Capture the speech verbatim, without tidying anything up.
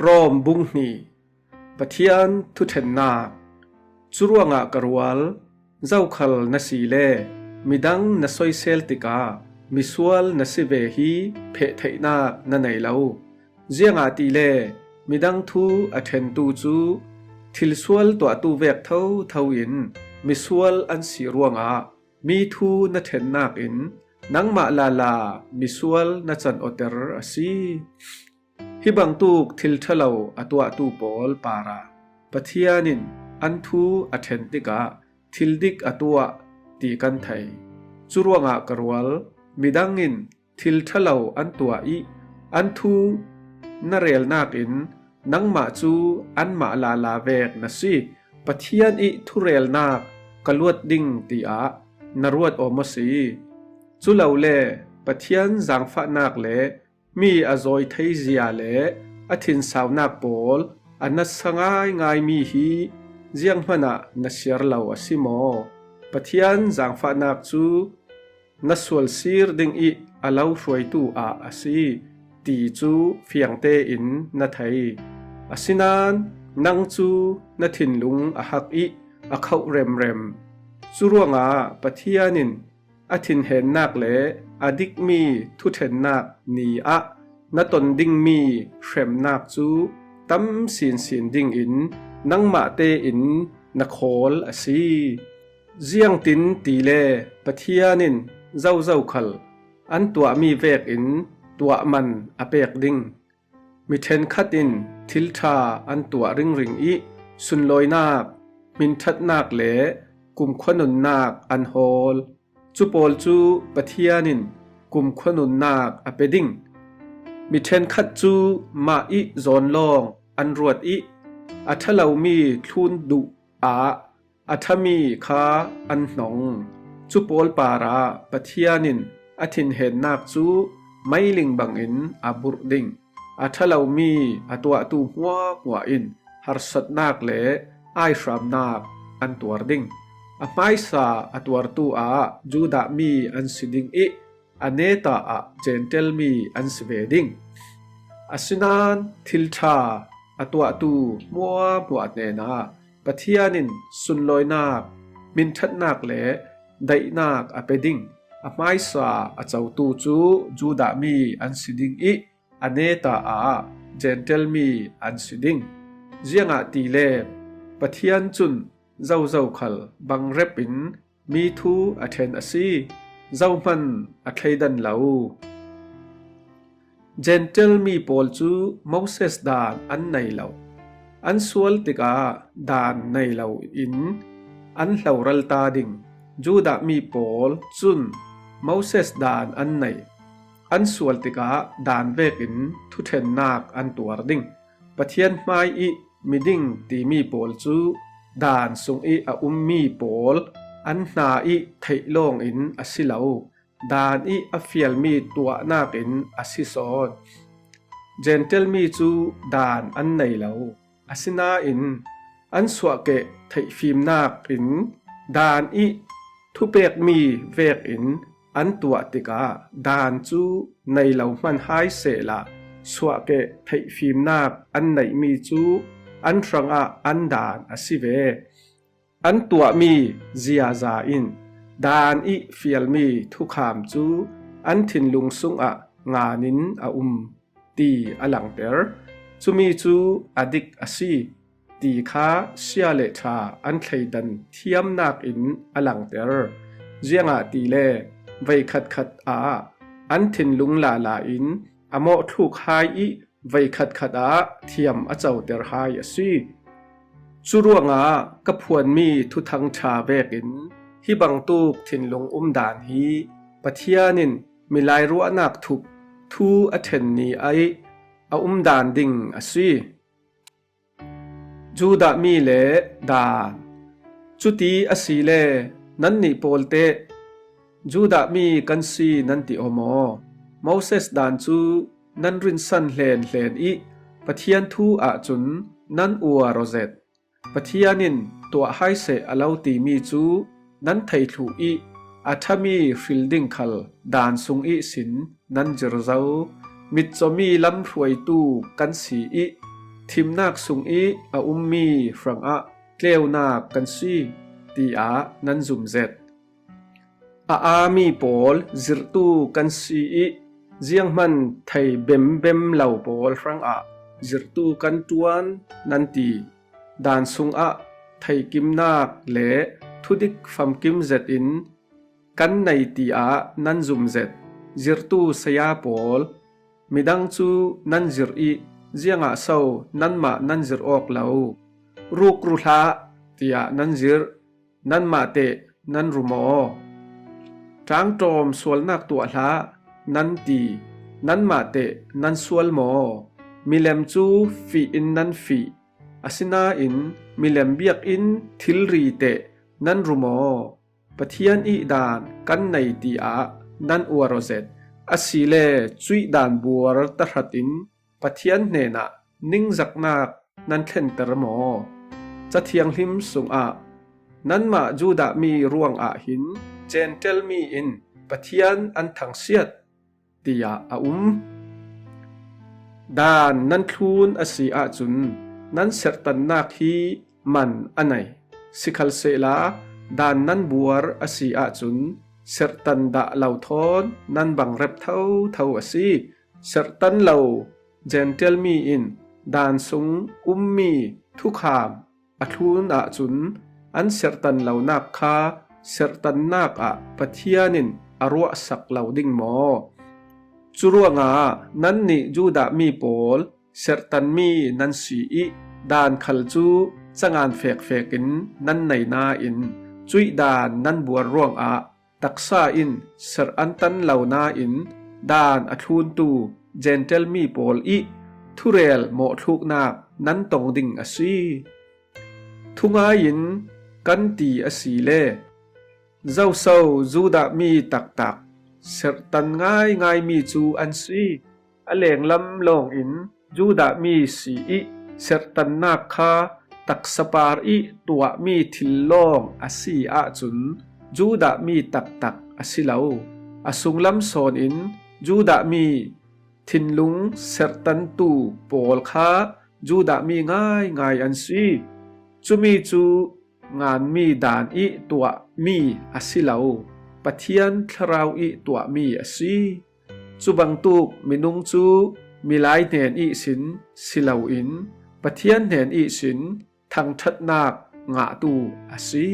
Rom bung hni. Pathian thuṭhennak. Curuangah ka rual, zokhal na si le midang na soisel tikah misual na si ve hi phehtheihnak na nei lo. Ziangahtile midang thu a ṭhentu cu thilsual tuahtu vek thotho in misual an si ruangah mi thu na ṭhennak in nangmah lala misual na can awter a si. Hi bangtuk thil ṭha lo a tuahtu pawl parah Pathian in an thu a ṭhen tikah thil dik a tuah ti kan thei. Curuangah ka rual, midang in thil ṭha lo an tuah ih an thu na relnak in nangmah cu anmah lala vek na si. Pathian ih thurelnak ka luat ding tiah na ruat aw maw si? Culole Pathian zaangfahnak le mi a zawi theizia le a thinsaunak pawl a natsa ngaingaimi hi zianghmanah na siar lo a si maw? Pathian zaangfahnak cu na sualsir ding ih a lo hruaitu ah a si ti cu fiang tein na thei. Asinain nang cu na thinlung a hak ih a khauh remrem. Curuangah Pathian in a thinhennak le a dikmi thuṭhennak ni ah na ton dingmi hremnak cu tam sinsin dingin nangmah tein na khawl a si. Ziangtin tile Pathian in zozo khal an tuahmi vekin tuahman a pek ding. Mi ṭhenkhat in thil ṭha an tuah ringring ih sunlawinak, hminṭhatnak le kumkhua nunnak an hawl. Cu pawl cu Pathian in kumkhua nunnak a pe ding. Mi ṭhenkhat cu mah ih zawn lawng an ruat ih a ṭha lomi thlun duh ah a ṭhami kha an hnong. Cu pawl parah Pathian in a thinhennak cu meiling bangin a burh ding. A ṭha lomi a tuahtu hmuahhmuah in harsatnak le aihramnak an tuar ding. A hmaisa a tuartu ah Judah mi an si ding ih a neta ah Jentail mi an si ve ding. Asinain thil ṭha a tuahtu hmuahhmuah hnenah Pathian in sunlawinak, hminṭhatnak le daihnak a pe ding. A hmaisa a cotu cu Judah mi an si ding ih a neta ah Jentail mi an si ding. Ziangahtile Pathian cun zozo khal bangrep in mi thu a ṭhen a si, zohman a thleidan lo. Jentail mi pawl cu Moses daan an nei lo. An sual tikah daan nei lo in an hloral ta ding. Judah mi pawl cun Moses daan an nei. An sual tikah daan vekin thuṭhennak an tuar ding. Pathian hmai ih miding timi pawl cu daan sungih a ummi pawl an hna ih theih lawngin a si lo, daan ih a fialmi tuahnak in a si sawn. Jentail mi cu daan an nei lo, asinain an suahkeh theihfimnak in daan ih thupekmi vekin an tuah tikah daan cu nei lo hman hai sehla suahkeh theihfimnak an neihmi cu an hrangah an daan a si ve. An tuahmi ziaza in daan ih fialmi thukham cu an thinlung sungah ngan in a um ti a langter. Cumi cu a dik a si ti kha sia le ṭha an thleidan thiamnak in a langter. Ziangahtile veikhatkhat ah an thinlung lala in a mawhthluk hai ih veikhatkhat ah thiam a coter hai a si. Curuangah ka phuanmi thuthang ṭha vekin hi bangtuk thinlung umdan hi Pathian in milai ruahnak thup thu a ṭhen ni ah a umdan ding a si. Judah mi le daan. Cuti asile nannih pawl teh Judah mi kan si nan ti aw maw? Moses daan cu nan rinsan hlenhlen ih Pathian thu ahcun nan uar aw zet. Pathian in tuah hai seh a lo timi cu nan thei thluh ih a ṭhami hril ding khal daan sung ihsin nan zir zo. Mitcawmi lam hruaitu kan si ih thimnak sungih a ummi hrangah tleunak kan si, tiah nan zum zet. A aami pawl zirhtu kan si ih, zianghman thei bembem lo pawl hrangah zirhtu kan ṭuan, nan ti. Daan sungah theikimnak le thudik famkim zetin kan nei, tiah nan zum zet. Zirhtu saya pawl, midang cu nan zirh ih, ziangah so nanmah nan zirh awk lo? Rukru hlah, tiah nan zirh, nanmah teh nan ru maw? Ṭaangṭawm sualnak tuah hlah, nan ti, nanmah teh nan sual maw? Milem cu fih in nan fih, asinain milem biakinn thilri teh nan ru maw? Pathian ih daan kan nei, tiah nan uar aw zet. Asile cuih daan buar tahratin Pathian hnenah ningzaknak nan thlenter maw? Ca thianghlim sungah, nanmah Judah mi ruangah hin Gentile mi in Pathian an thangsiat, tiah a um. Daan nan thlun a si ahcun nan serhtannak hi man a nei. Sikhalsehla daan nan buar a si ahcun serhtan dah lo thawn nan bang rep thotho a si. Serhtan lo Gentile mi in daan sung ummi thukham a thlun ahcun an serhtan lonak kha serhtannak ah Pathian in a ruahsak lo ding maw? Curuangah nannih Judah mi pawl serhtanmi nan si ih, daan khal cu cangan fekfek in nan nei nain, cuih daan nan buar ruangah taksa in serh an tan lo nain, daan a thluntu Gentile mi pawl ih thurel mawhthluknak nan tong ding a si. Thungai in kan ti a si le, zoso Judah mi taktak serhtan ngaingaimi cu an si? A lenglam lawngin Judah mi si ih serhtannak kha taksa par ih tuahmi thil lawng a si ahcun Judah mi taktak a si lo. A sunglam sawn in Judah mi thinlung serhtantu pawl kha Judah mi ngaingai an si. Cumi cu nganmi daan ih tuahmi a si lo, Pathian thlarau ih tuahmi a si. Cu bangtuk minung cu milai hnen ihsin si loin Pathian hnen ihsin thangṭhatnak ngahtu a si.